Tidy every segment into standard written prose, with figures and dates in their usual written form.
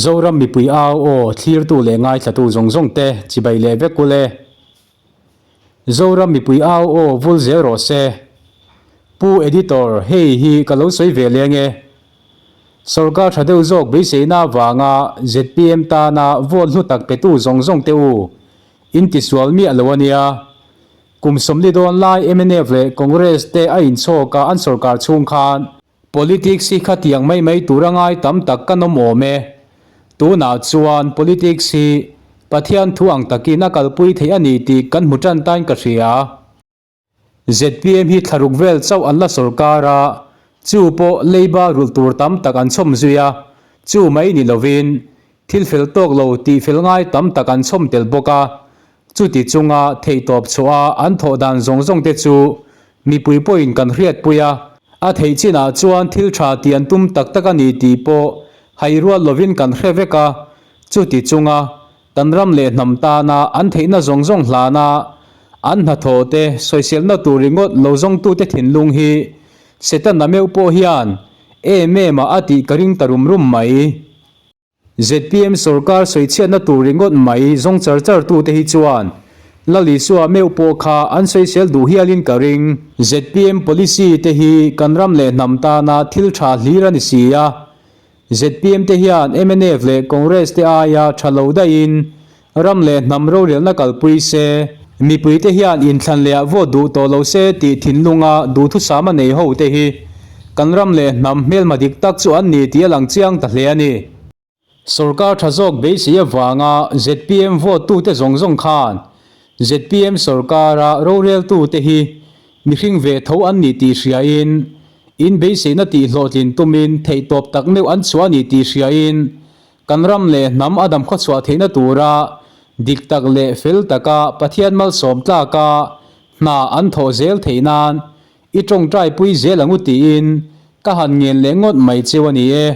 Zoram mipui au aw thlirtu leh ngaithlatu zawng zawng te chibai leh vek ule. Zoram mipui au aw vul zel rawh se. Pu Editor, hei hi ka lo sawi ve leng e. Sorkar tha deuh zawk beiseina avanga zpm tana vote hlu tak petu zawng zawng te u, in tisual miah lo a nia. Kum 40 dawn lai mnf leh Congress te a inchhawk a an sorkar chhung khan, Politics hi khatiang mai mai tur a ngai tam tak kan awm awm e. Tunah chuan politics hi Pathian thu ang takin a kalpui theih a ni tih kan hmu tan tain ka hria. Zpm hi thlaruk vel chauh an la sorkar a, chu pawh leiba rulh tur tam tak an chhawm zui a, chu mai ni lovin thil fel tawk lo tih fel ngai tam tak an chhawm tel bawk a, Chuti chunga theihtawp chhuah a an thawh dan zawng zawng te chu mipui pawhin kan hriatpui a, a theih chinah chuan thil tha tih an tum tak tak a ni tih pawh hai rual lovin kan hre vek a, chuti chunga kan ram leh hnam tana an theihna zawng zawng hlana an hnathawh te sawiselna tur ringawt lo zawngtute thinlung hi Setana meuh pawh hian em em ah a tih ka ring ta rum rum mai. Zpm sorkar sawichhiatna tur ringawt mai zawng char char tute hi chuan Lal Isua meuh pawh kha an sawisel duh hialin ka ring. Zpm policy te hi kan ram leh hnam tana thil tha hlir a ni si a. Zpm te hian mnf leh Congress te aia tha lo daihin ram leh hnam rorelna kalpui se, mipui te hian inthlan leh ah vote duh tawh lo se tih thinlunga duhthusam a nei ho te hi kan ram leh hnam hmelma dik tak chu an ni tih a lang chiang ta hle a ni. Sorkar tha zawk beisei avanga zpm vote tute zawng zawng khan zpm sorkara roreltute hi mihring ve tho an ni tih hriain in beiseina tih hlawhtlin tumin theihtawp tak meuh an chhuah a ni tih hriain Kan ram leh hnam a dam khawchhuah theihna tura dik tak leh fel taka Pathian malsawm tlaka hna an thawh zel theih nan i tawngtai pui zel ang u tiin ka han ngen leh ngawt mai cheu a ni e.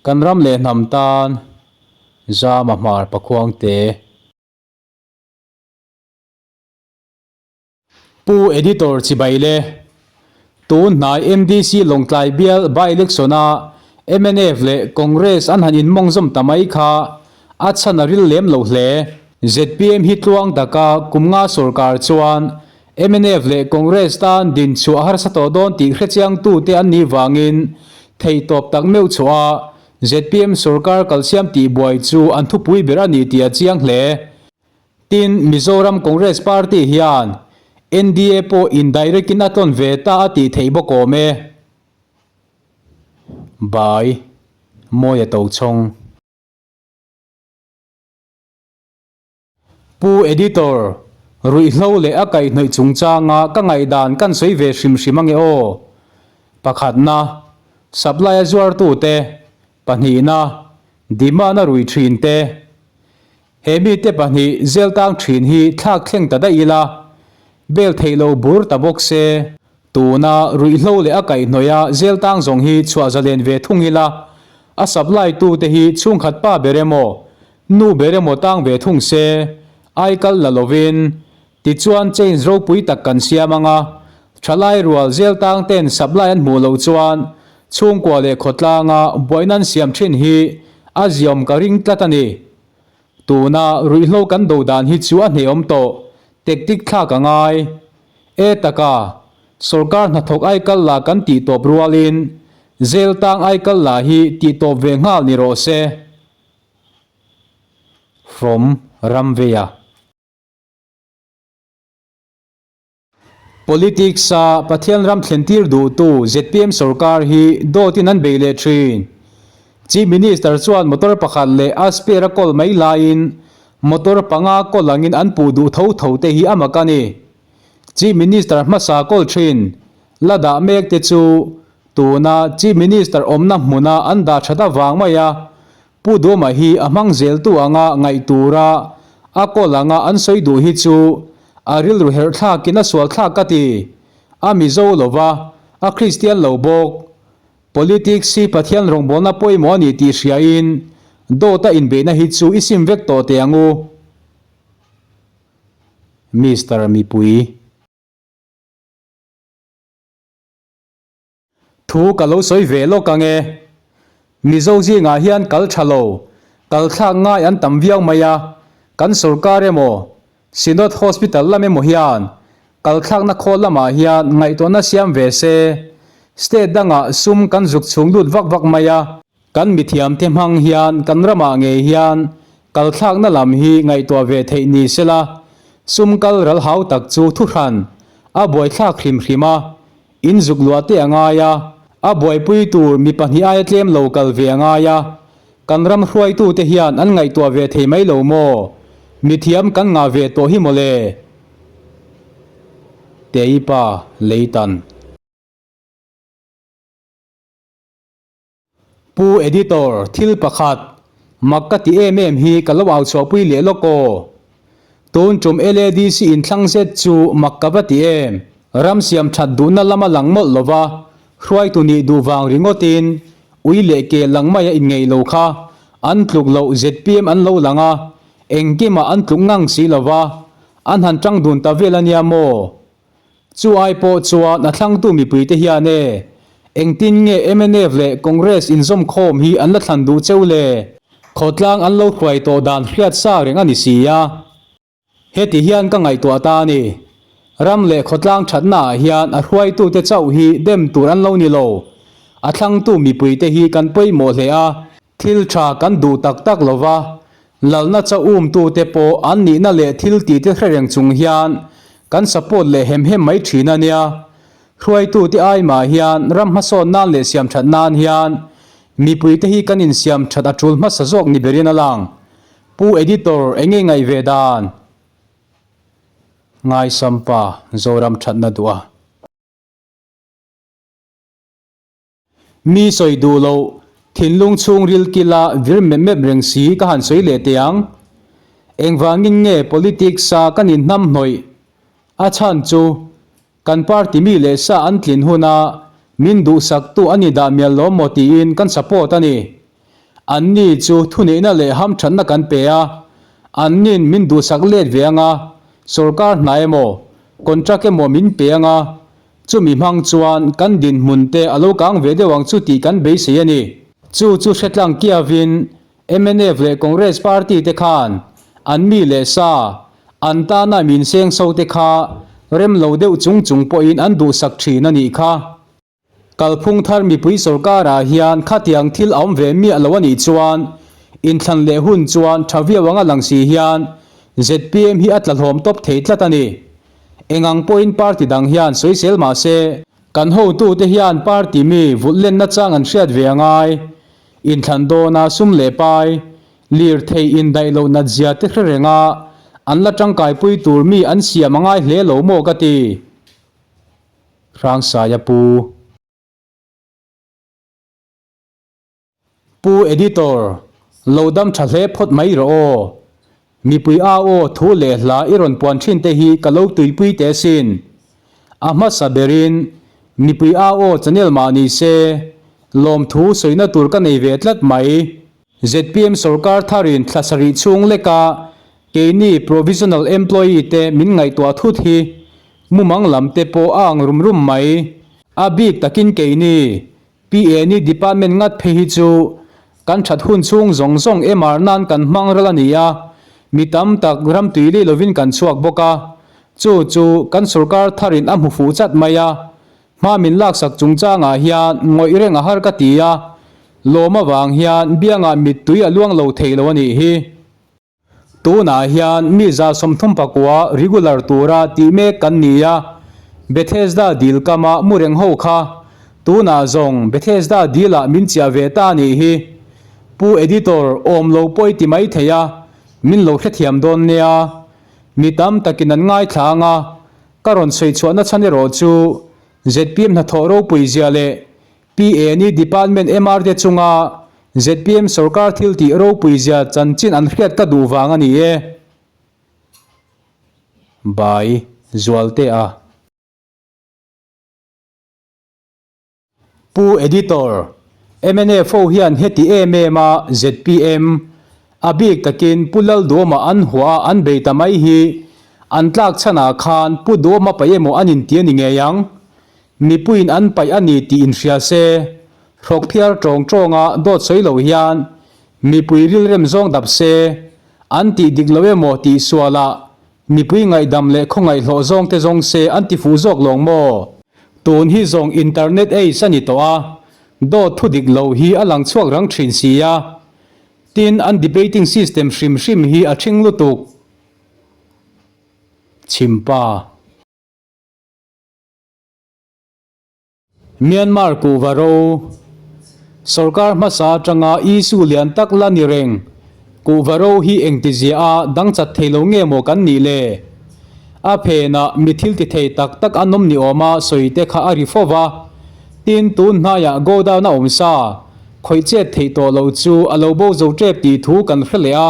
Kan ram leh hnam tan Zama Hmar Pakhuangte. Pu Editor Chibai le, tun hnai MDC Lawngtlai bial by-election a mnf leh Congress an han inmawngzawm ta mai kha a chhan a ril lem lo hle. Zpm hi tluang taka kum nga sorkar chuan mnf leh Congress tan din chhuah harsa tawh dawn tih hrechiangtute an nih vangin theihtawp tak meuh chhuah a zpm sorkar kalsiam tihbuai chu an thupui ber a ni tih a chiang hle. Tin, Mizoram Congress Party hian NDA pawh indirect in a tlawn ve ta a tih theih bawk awm e. By, Mawia Tochhawng. Pu Editor, ruihhlo leh a kaihhnawih chungchanga ka ngaihdan kan sawi ve hrim hrim ange aw. Pakhatna, supply a zuartute, pahnihna, demand a rui thinte, He mite pahnih zel tang thin hi thlak thleng ta daih ila, bel theih lo bur ta bawk se. Tuna ruihhlo leh a kaihhnawih a zel tang zawng hi chhuah zalen ve thung ila, a supply tu te hi chhungkhat pa ber emaw, nu ber emaw tang ve thung se, ai kal la lovin, tichuan change ropui tak kan siam ang a, thalai rual zel tang ten supply an hmuh loh chuan chhungkua leh khawtlanga buaina an siam thin hi a ziawm ka ring tlat a ni. Tuna ruihhlo kan do dan hi chu a hnehawm tawh, tactic thlak a ngai. E taka, sorkar hnathawk aikal la kan tih tawp rualin jail tang aikal la hi tih tawp ve nghal ni rawh se. From Ramveia. Politics-a Pathian ram thlentir duhtu zpm sorkar hi dawtin an bei leh thin. Chief Minister chuan motor pakhat leh a spare a kawl mai laiin motor panga kawl angin an puh duh tho tho te hi a mak a ni. Chief Minister hmasa kawl thin la dah mek te chu tuna Chief Minister awmna hmuna an dah that avang mai a Pu Duhma hi a hmang zeltu anga ngaih tura a kawl anga an sawi duh hi chu a rilru herh thlakin a sual thlak ka ti. A Mizo lova, a Kristian lo bawk. Politics hi Pathian rawngbawlna pawimawh a ni tih hriain dawta inbeihna hi chu i sim vek tawh teh ang u. Mister Mipui. Thu ka lo sawi ve lawk ang e. Mizo zingah hian kal tha lo, kal thlak ngai an tam viau mai a, kan sorkar emaw, Synod Hospital lam emaw hian kal thlakna khawl lamah hian ngaihtuahna siam ve se, state dangah sum kan zuk chhung lut vak vak mai a, kan mithiamte hmang hian kan ramah ngei hian kal thlakna lam hi ngaihtuah ve theih ni sela, sum kal ral hau tak chu thuhran a buaithlak hrim hrim a, In zuk luah te a ngai a, a buaipui tur mi pahnih aia tlem lo kal ve a ngai a, kan ram hruaitute hian an ngaihtuah ve thei mai lo maw? Mithiam kan ngah ve tawh hi mawle. Teipa Leitan. Pu Editor, thil pakhat, mak ka ti em em hi ka lo au chhuahpui leh lawk aw. Tun tum LADC inthlang zet chu mak ka va ti em. Ram siam that duhna lama lang mawlh lova, hruaitu nih duh vang ringawtin ui leh ke lang mai a inngeih lo kha an tluk loh zpm an lo lang a, engkimah an tluk ngang si lova, an han tang dun ta vel a nia maw? Chu ai pawh chuan a thlangtu mipuite hian e, engtin nge mnf leh Congress inzawm khawm hi an la thlan duh cheu le? Khawtlang an lo hruai tawh dan hriat sa reng a ni si a. Heti hian ka ngaihtuah ta a ni. Ram leh khawtlang thatna ah hian a hruaitute chauh hi dem tur an lo ni lo. A thlangtu mipuite hi kan pawimawh hle a. Thil tha kan duh tak tak lo va, lalna cha umtute pawh an nihna leh thil tihte hre reng chung hian kan support leh hem hem mai thin a nia. Hruaitute ai mah hian ram hmasawn nan leh siam that nan hian mipuite hi kan insiam that a tul hmasa zawk ni berin a lang. Pu Editor enge ngaih ve dan? Ngaisampa Zoram thatna duh a. Mi sawi duh loh, thinlung chhungril kila vir mep mep reng si ka han sawi leh teh ang. Engvangin nge politics a kan inhnam hnawih? A chhan chu, kan party mi leh sa an tlin huna min duhsaktu a ni dah mial lawm maw tiin kan support a ni. Anni chu thuneihna leh hamthatna kan pe a, annin min duhsak let ve anga, sorkar hna emaw, contract emaw min pe anga, Chumi hmang chuan kan dinhmun te a lo kang ve deuh ang chu tih kan beisei a ni. Chu chu hretlang kiavin mnf leh Congress party te khan an mi leh sa, an tana min seng so te kha rem lo deuh chung chung pawhin an duhsak thin a nih kha. Kalphung thar mipui sorkarah hian khatiang thil a awm ve miah lo a nih chuan inthlan leh hun chuan tha viau anga lang si hian zpm hi a tla hlawm tawp thei tlat a ni. Engang pawhin party dang hian sawisel mah se, kan hotute hian party mi vulh lenna chang an hriat ve a ngai. Inthlan dawna sum leh pai, lirthei indaih loh nat zia te hre renga an la tangkaipui tur mi an siam a ngai hle lo maw ka ti. Hrangsaia Pu. Pu Editor, lo dam tha hle phawt mai rawh aw. Mipui au aw thu leh hla i rawn puan thin te hi ka lo tuipui teh asin. A hmasa berin, mipui au aw channel mah ni se, lawmthu sawina tur ka nei ve tlat mai. Zpm sorkar tharin thla sarih chhung leka keini provisional employee te min ngaihtuah thut hi mumang lam te pawh a ang rum rum mai. A bik takin keini PA ni department ngat phei hi chu kan that hun chhung zawng zawng MR nan kan hmang ral a ni a, mi tam tak ram tui lih lovin kan chhuak bawk a, chu chu kan sorkar tharin a hmu fuh chat mai a, hma min laksak chungchangah hian ngawih reng a har ka ti a, lawm avang hian biangah mittui a luang lo thei lo a nih hi. Tunah hian mi 39 regular tura tih mek kan ni a, Bethesda dil kama mu reng ho kha tunah zawng Bethesda dilah min chiah ve ta a nih hi. Pu Editor awm lo pawh i ti mai thei a, min lo hrethiam dawn nia. Mi tam takin an ngaithla ang a, ka rawn sawi chhuahna chhan erawh chu zpm hnathawh ropui zia leh PA ni Department MR te chunga zpm sorkar thil tih ropui zia chanchin an hriat ka duh vang a ni e. By Zualtea. Pu Editor, mnf ho hian heti em em a zpm, a bik takin Pu Lalduama an hua a an bei ta mai hi an tlak chhanah khan Pu Duama paih emaw an inti a ni ngei ang. Mipuiin an paih a ni tih inhria se, Hrawk phiar tawng tawnga dawt sawi lo hian mipui rilrem zawng dap se, an tih dik lo emaw tih sualah mipui ngaihdam leh khawngaih hlawh zawng te zawng se an ti fuh zawk lawng maw? Tun hi zawng internet age a ni tawh a, dawt thu dik lo hi a lang chhuak rang thin si a. Tin, an debating system hrim hrim hi a ṭhing lutuk. Chhimpa. Myanmar kuhva ro Sorkar hmasa atanga issue lian tak la ni reng. Kuhva ro hi engtizia a dang chat thei lo nge maw kan nih le? A phenah mi thil ti thei tak tak an awm ni awma sawi te kha a ri fo va. Tin, tun hnaiah godown a awm sa, khawih chet theih tawh loh chu a lo bo zo tep tih thu kan hre leh a.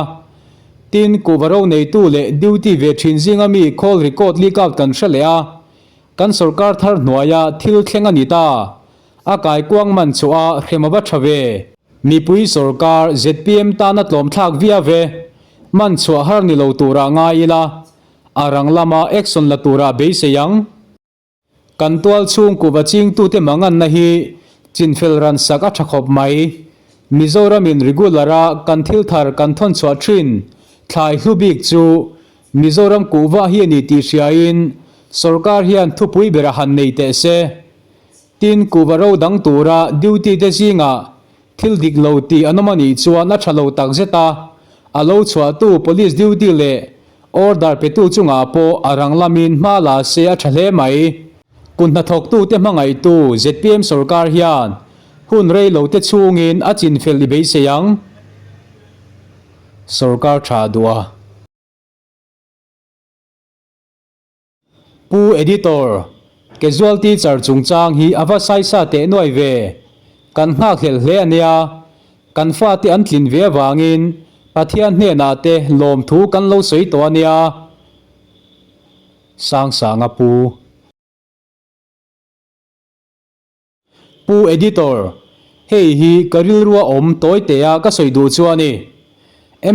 Tin, kuhva ro neitu leh duty ve thin zinga mi call record leak out kan hre leh a. Kan sorkar thar hnuaia thil thleng a ni ta. A kaikuang man chu a hrem a va tha ve. Mipui sorkar zpm tana tlawmthlak viau ve. Man chhuah har ni lo turah ngai ila, a rang lama action la turah beisei ang. Kan tual chhung kuhva chingtute manganna hi chinfel ran sak a tha khawp mai. Mizoramin regular a kan thil thar kan thawn chhuah thin thlai hlu bik chu Mizoram kuhva hi a ni tih hriain sorkar hian thupui ber a han nei teh se. Tin, kuhva ro dang tura duty te zingah thil dik lo tih an awm a nih chuan a tha lo tak zet a, a lo chhuahtu police duty leh order petu chungah pawh a rang lamin hma la se a tha hle mai. Kut hnathawktute hmangaihtu zpm sorkar hian hun rei lo te chhungin a chinfel i beisei ang. Sorkar tha duh a. Pu Editor, Casual teacher chungchang hi a va saisa teh nuai ve. Kan nghakhlelh hle a nia. Kan fate an tlin ve avangin Pathian hnenah te lawmthu kan lo sawi tawh a nia. Sangsanga Pu. Pu Editor, hei hi ka rilrua awm tawi tea ka sawi duh chu a ni.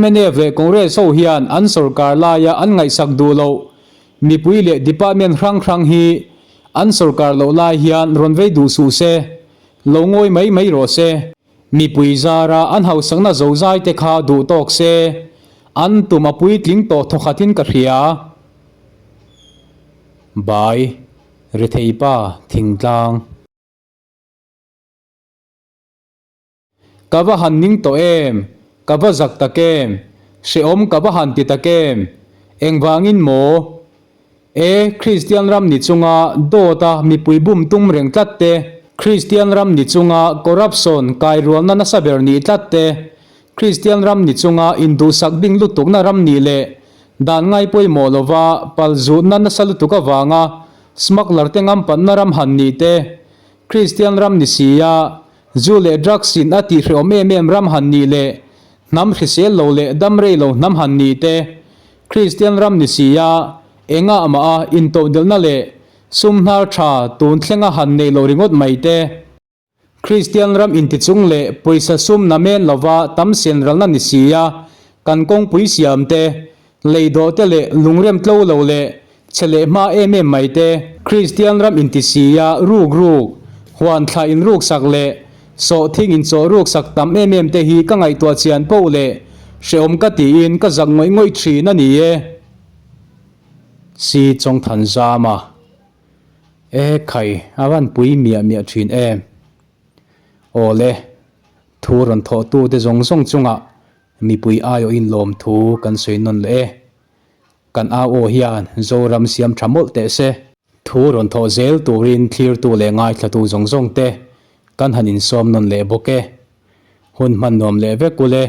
Mnf leh Congress ho hian an sorkar laia an ngaihsak duh loh mipui leh department hrang hrang hi an sorkar loh lai hian rawn vei duh suh se, lo ngawi mai mai rawh se. Mipui zara an hausakna zozai te kha duh tawk se, an tum a puitling tawh thawkhatin ka hria. Bai. Rethei pa thingtlang. Ka va han ning tawh em? Ka va zak tak em? Hrehawm ka va han ti tak em? Engvangin maw? E, Kristian ram ni chunga dawta mipui bum tum reng tlat te, Kristian ram ni chunga corruption kairualna nasa ber nih tlat te, Kristian ram ni chunga induhsak ding lutukna ram nih leh Dan ngai pawimawh lova pal zutna nasa lutuk avanga smuggler te ngampanna ram han nih te, Kristian ram ni sia zu leh drugs in a tihhrehawm em em ram han nih leh hnam hrisel lo leh dam rei lo hnam han nih te, Kristian ram ni sia engah mah a intodelhna leh sum hnar tha tun thlenga han neih loh ringawt mai te. Kristian ram intichung leh pawisa sum namen lova tam sen ralna ni si a, kan kawngpui siam te, lei dawh te leh lungrem tlo lo leh chhe leh hma em em mai te, Kristian ram inti si a ruk ruk, huan thla inruk sak leh sawhthing inchawh ruk sak tam em em te hi ka ngaihtuah chian poh leh hrehawm ka tiin ka zak ngawih ngawih thin a ni e. Si Chawngthanzama. E khai, a van pui miah miah thin em. Aw le, thu rawn thawh tu te zawng zawng chungah mipui aiawhin lawmthu kan sawi nawn leh e. Kan au aw hian Zoram siam tha mawlh teh se. Thu rawn thawh zel turin thlirtu leh ngaithlatu zawng zawng te kan han insawm nawn leh bawk e. Hun hman nuam leh vek ule.